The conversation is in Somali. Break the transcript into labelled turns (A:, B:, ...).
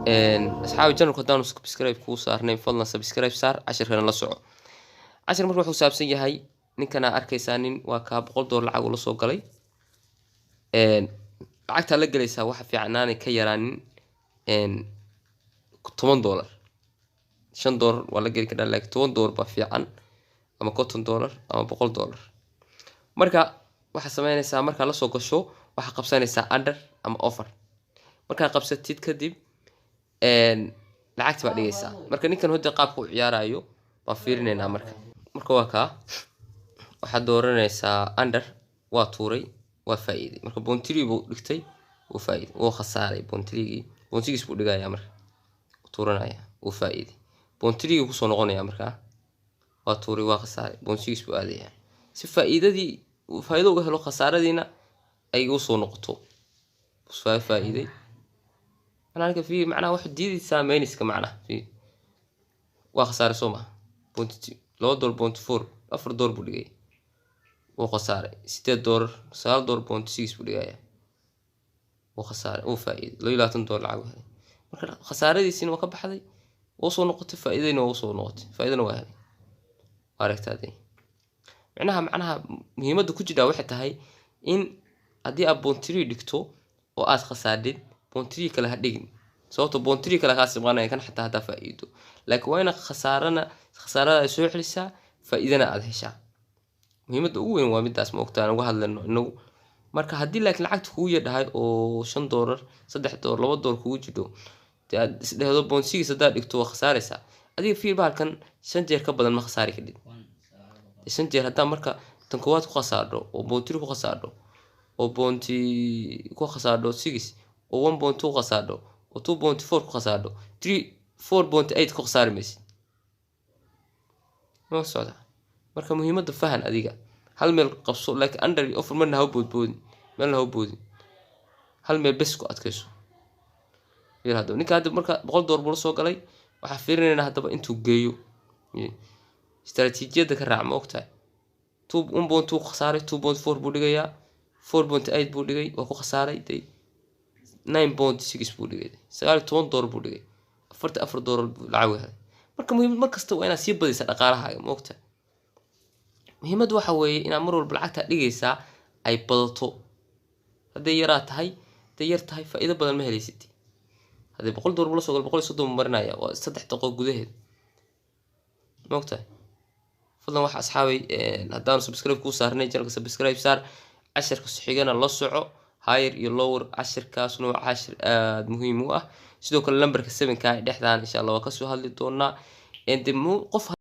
A: Asxaabi, channelku haddaanu subscribe kuu saarnayn, fadlan subscribe saar, cashirkana la soco. Cashir marka wuxuu saabsan yahay ninkanaa arkaysaa. Nin waa kaa $100 lacag ula soo galay. Lacagtaa la gelaysaa waxa fiican inaanay ka yaraanin $10. $5 waa la geli karaa, laakiin $10 baa fiican, ama $50 ama $100. Marka waxaa sameynaysaa, markaa lasoo gasho, waxaa qabsanaysaa under ama over. Markaa qabsatid kadib, lacagta baa dhigaysaa. Marka ninkan hodda qaabka u ciyaarayo baan fiirinaynaa. Marka waa kaa, waxaad dooranaysaa under. Waa tuuray, waa faa'iiday. Marka 0.3 buu dhigtay, wuu faa'iiday, wuu khasaaray 0.3-gii, 0.6 buu dhigayaa. Marka tuuranaya, wuu faa'iiday, 0.3-gii kusoo noqonaya. Markaa waa tuuray, waa khasaaray, 0.6 buu aadayaa si faa'iidadii uu faa'iido uga helo, khasaaradiina ay ugu soo noqoto. Waa faa'iiday. Macnaha halka fiiri, macnaha waxay diidaysaa minuska. Macnaha fiiri, waa khasaaray, soo maha? $2.4, $4 buu dhigay, wuu khasaaray. $8, $9.6 buu dhigayaa, wuu khasaaray, wuu faa'iiday, $22 lacag u helay. Marka khasaaradiisiina waa ka baxday, wuu soo noqotay, faa'iidadina waa usoo noqotay, faa'iidana waa helay. Waa aragtaa dee. Macnaha muhiimadda ku jirtaa waxay tahay in haddii aad 0.3 dhigto oo aad khasaadhid, 0.3 kale ha dhigin, sababto 0.3 kale kaa simqanaya kan xataa haddaa faa'iido. Laakiin waa inaad khasaarana khasaarada ay soo celisaa, faa'iidana aad heshaa. Muhiimadda ugu weyn waa midaas, ma ogtaan uga hadlayno inagu. Marka haddii laakiin lacagta kugu yadhahay oo $5, $3, $2 kugu jidho, dee aad isdhehdo 0.6 haddaad dhigto waa khasaaraysaa. Adiga fiir, bahalkan shan jeer ka badan ma khasaari kadhid. Shan jeer haddaa marka tan koowaad ku khasaardho oo 0.3 ku khasaardho oo point ku khasaardho six oo 1.2 ku khasaardho oo 2.4 ku khasaardho, three 4.8 ku khasaari maysid, ma socda? Marka muhiimadda fahan. Adiga hal meel qabso, laakiin under iyo over marna ha u boodboodin, meelna ha u boodin, hal meel bes ku adkayso. Fiir haddaba ninka hadda marka $100 buu la soo galay. Waxaa fiirinaynaa haddaba intuu geeyo, istaraatiijiyadda ka raac, ma ogtahay? Two 1.2 ku khasaaray, 2.4 buu dhigayaa, 4.8 buu dhigay, waa ku khasaaray day, 9.6 buu dhigay, $19 buu dhigay, $44 buu lacag u helay. Marka muhiimad mar kasta waa inaad sii badaysaa dhaqaalahaaga, ma ogtahay? Muhiimaddu waxa weeye inaad mar walba lacagtaa dhigaysaa ay badato. Hadday yaraa tahay, hadday yar tahay, faa'iido badan ma helaysid. Haddii $100 buu la soo galo, 130 buu marinaya, waa 3 daqiiqo gudaheed, ma ogtahay? Fadlan waxa asxaabay, haddaanu subscribe kuu saarnay channelka, subscribe saar, casharka xigana la soco, higher iyo lower. Cashirkaasna waa cashir aada muhiim u ah. Sidoo kale lambarka sevenka ee dhexdaan insha Allah waa kasoo hadli doonaa. De qof.